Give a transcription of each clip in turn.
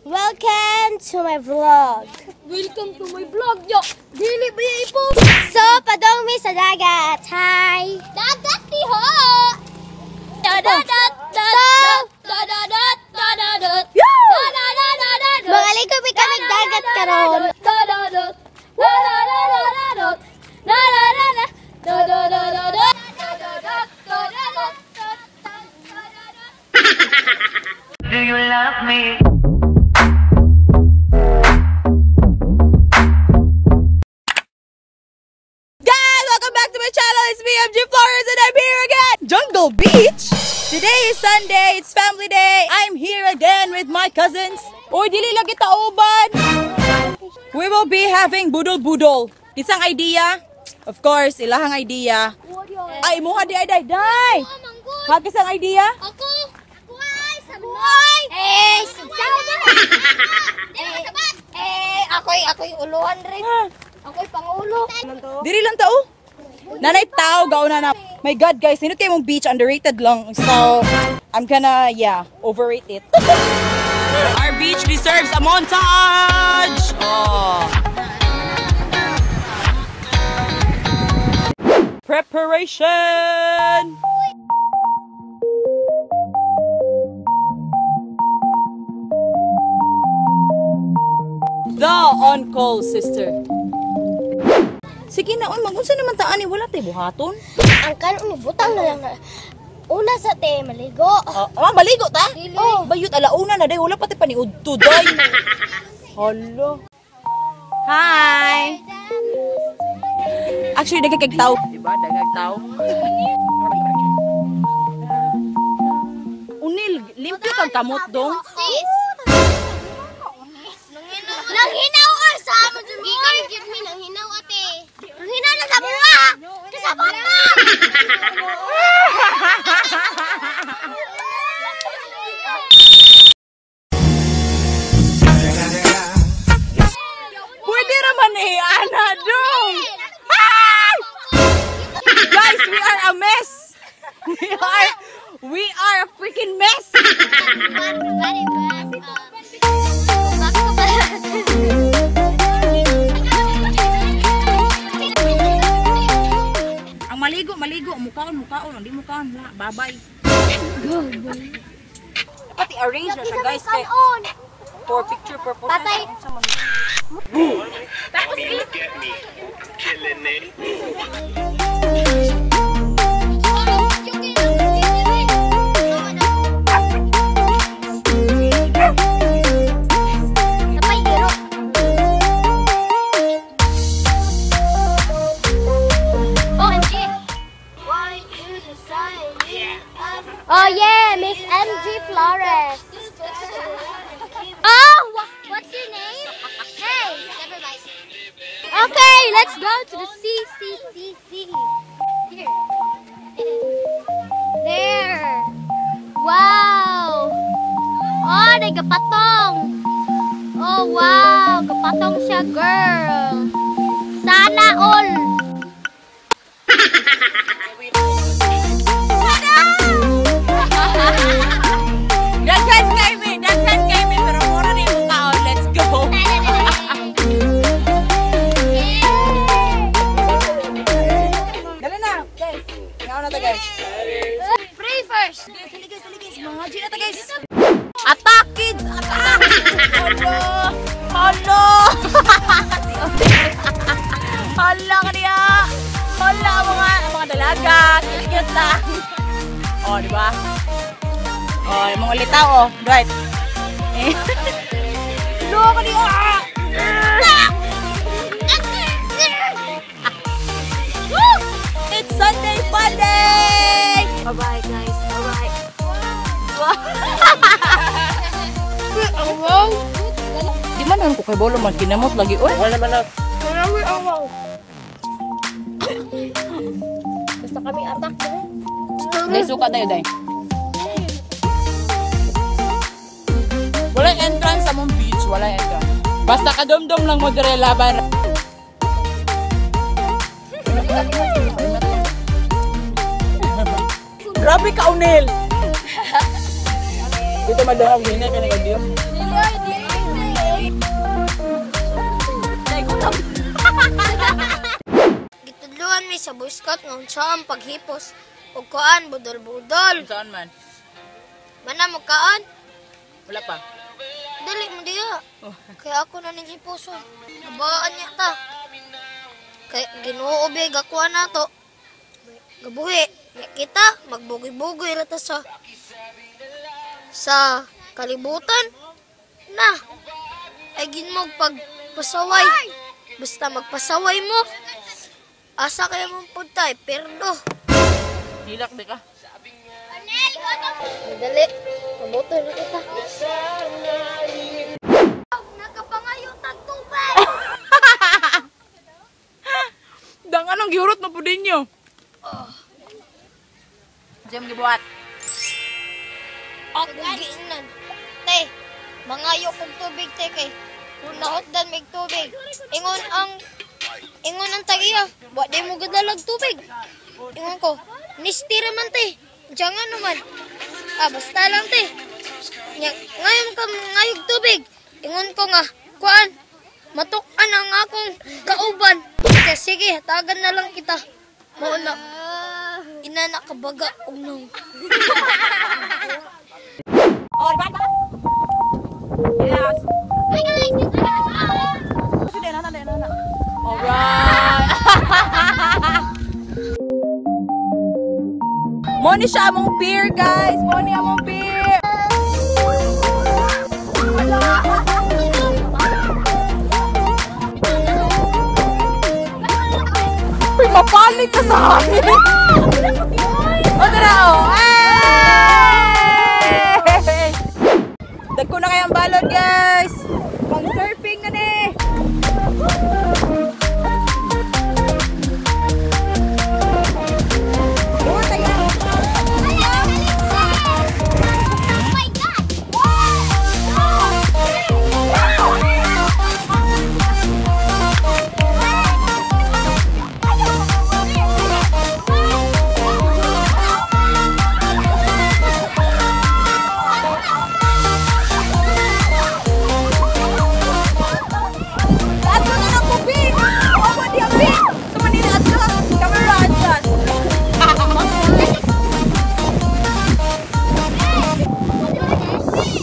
Welcome to my vlog. Welcome to my vlog, yo. Dili ba ipo? So, padong mi sa dagat. Hi! Dagat diha. Da da da da da da da da da da. Da da da da da da. Mangaligo mi kami dagat karon. Da da da. Da da da da da da. Da da da da. Da da da da da. Da da da da da da. Do you love me? Guys, welcome back to my channel. It's me, MG Flores, and I'm here again. Jungle Beach. Today is Sunday. It's family day. I'm here again with my cousins. Uy, dili lagi tauban. We will be having budol-budol. Isang idea. Of course, ilahang idea. Ay, muha di ay day day. Hag isang idea? Ako. Ako ay sabuhay. Eh, sabat. Eh, ako'y uluhan rin. Ako'y pangulo. Diri lang tao. Nanay tao gauna na. My God, guys, nindot kay mong beach, underrated lang. So, I'm gonna, yeah, overrate it. Our beach deserves a montage! Oh. Preparation! The on-call sister. Sige na, uy, mag-unsa naman ta ani, wala tay buhaton. Ang kanon ni butang na lang na. Una sa te maligo. Ah, maligo ta? Oh. Bayot alauna na day, wala pa tay paniudto day. Hala. Hi. Actually daghay kag tao, di ba? Daghay tao. Unil, limpyo kag kamot dong. Sis. Nanghinaw or sa amo dun. Gikan gyud mi nanghinaw ate. Nanghinaw na sa bunga. Kasabot na. Pwede raman eh, ana dong. Hi! Guys, we are a mess. We are a freaking mess. Ang maligo, maligo, mukaon, mukaon, hindi mukaon, la, bye-bye. Dapat i-arrange na siya, guys, kay for picture purposes. Patay. Tapos, Get me killing it. Oh yeah, Miss MG Flores. Oh, what's your name? Hey, never mind. Okay, let's go to the C C C C. Here. There. Wow. Oh, nagapatong. Oh, wow. Gapatong siya, girl. Sana all. Daghan kay mi, pero mura na yung kaon. Let's go. Dali na, guys. Ngaon na ta, guys. Pray first. Guys, dali guys, dali guys. Mga G na ta, guys. Attack, kids! Attack! Hala! Hala! Hala ka niya! Hala, mga dalaga. Cute lang. Oh, di ba? Oh, yung mga ulitaw, oh. Right. Eh. Hala ka niya! It's Sunday fun day! Bye-bye, guys. Bye-bye. Di man ko kay bolo man kinamot lagi oy. Wala naman na. Basta kami attack. Day suka tayo day. Wala entrance sa mong beach, wala entrance. Basta kadumdum lang mo dire laban. Grabe ka, Unil! Dito madahag, hindi ka nag-audio. Dili, dili. Gitudluan mi sa Boy Scout nga unsa ang paghipos ug kuan budol-budol. Saan man? Mana mo kaan? Wala pa. Dali mo diha. Kaya ako na ning hiposon. Gabaan niya ta. Kay Ginoo be gakuha na to. Gabuhi. Nya kita magbugoy-bugoy ra ta sa kalibutan. Na. Ay ginmog pagpasaway. Basta magpasaway mo. Asa kaya mong puntay? Perdo. Hilak di ka. Dali. Mabuto na kita. Nakapangayo tag tubig. Dang anong giurot mo po ninyo? Jam gibuhat. Akong giingnan. Te, mangayo kong tubig te kay kung nahotdan mig tubig. Ingon ang tag-iya, wa di mo gadalag tubig. Ingon ko, nistira man te. Diyan nga naman. Ah, basta lang te. Nya, ngayon ka ngayog tubig. Ingon ko nga, kuan, matuk-an ang akong kauban. Kaya sige, hatagan na lang kita. Mao na. Inana kabaga og nang. Oh, di ba? Yes. Hi guys! Sige, nana, nana. Alright. Mo ni siya among beer, guys. Mo ni among beer. Uy, mapalit ka sa akin. O, tara, oh. Hey! Dagko na kayang balot, guys. Pang surfing na ni. Oh, tayo. Oh my God! Adto na lang ko, Big! Ako di ang Big! Sa Manila, adto! Camera adjust!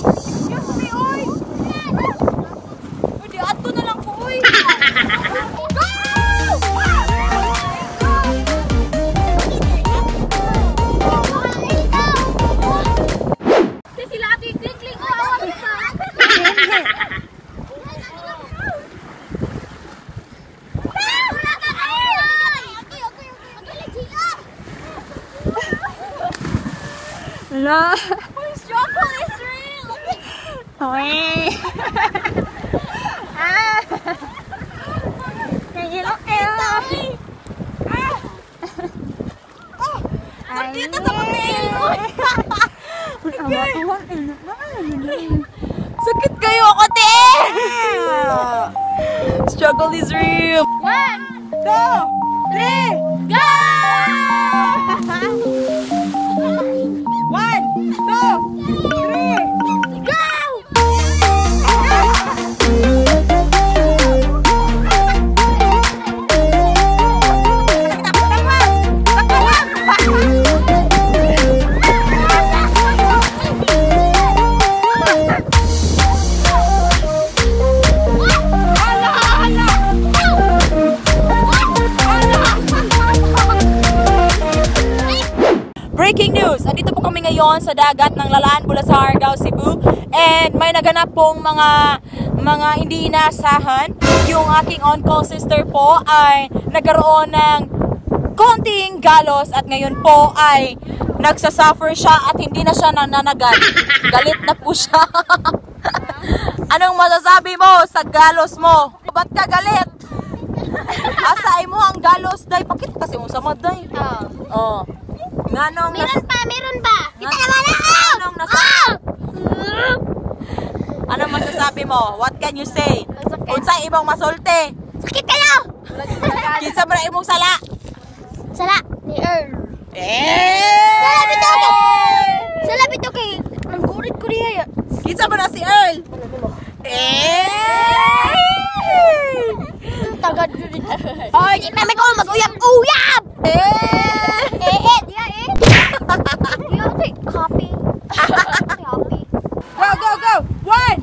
Excuse me, oy! Uy, di adto na lang ko, oy! Go! Sila ati kling kling oh. La. Struggle is real! Oy. Ah. Nahilok kayo. Sakit sa papel! Oy! Sakit kayo ako, te! Struggle is real! One, 2, 3, go! 1, 2, 3, Go! Breaking news! Andito po kami ngayon sa dagat ng Lalaan, Bulasar, Argao, Cebu. And may naganap pong mga hindi inaasahan. Yung aking on-call sister po ay nagkaroon ng konting galos at ngayon po ay nagsasuffer siya at hindi na siya nananagat. Galit na po siya. Anong masasabi mo sa galos mo? Ba't ka galit? Asa mo ang galos, day? Pakita kasi mo sa day. Oh. Nganong Meron pa, meron pa. Kita naman na. Anong nasa Anong masasabi mo? What can you say? Unsa imong masulti? Sakit kayo! Kinsa man ang imong sala? Sala ni Earl. Eh! Sala bitaw kay. Sala bitaw kay. Ang gurit ko diha. Kinsa man na si Earl? Eh! Tagad yun. Ay, Di na may ko mag-uyab-uyab! Eh! Eh, eh, diya eh. Diya, te. Happy. Happy. Go, go, go! One,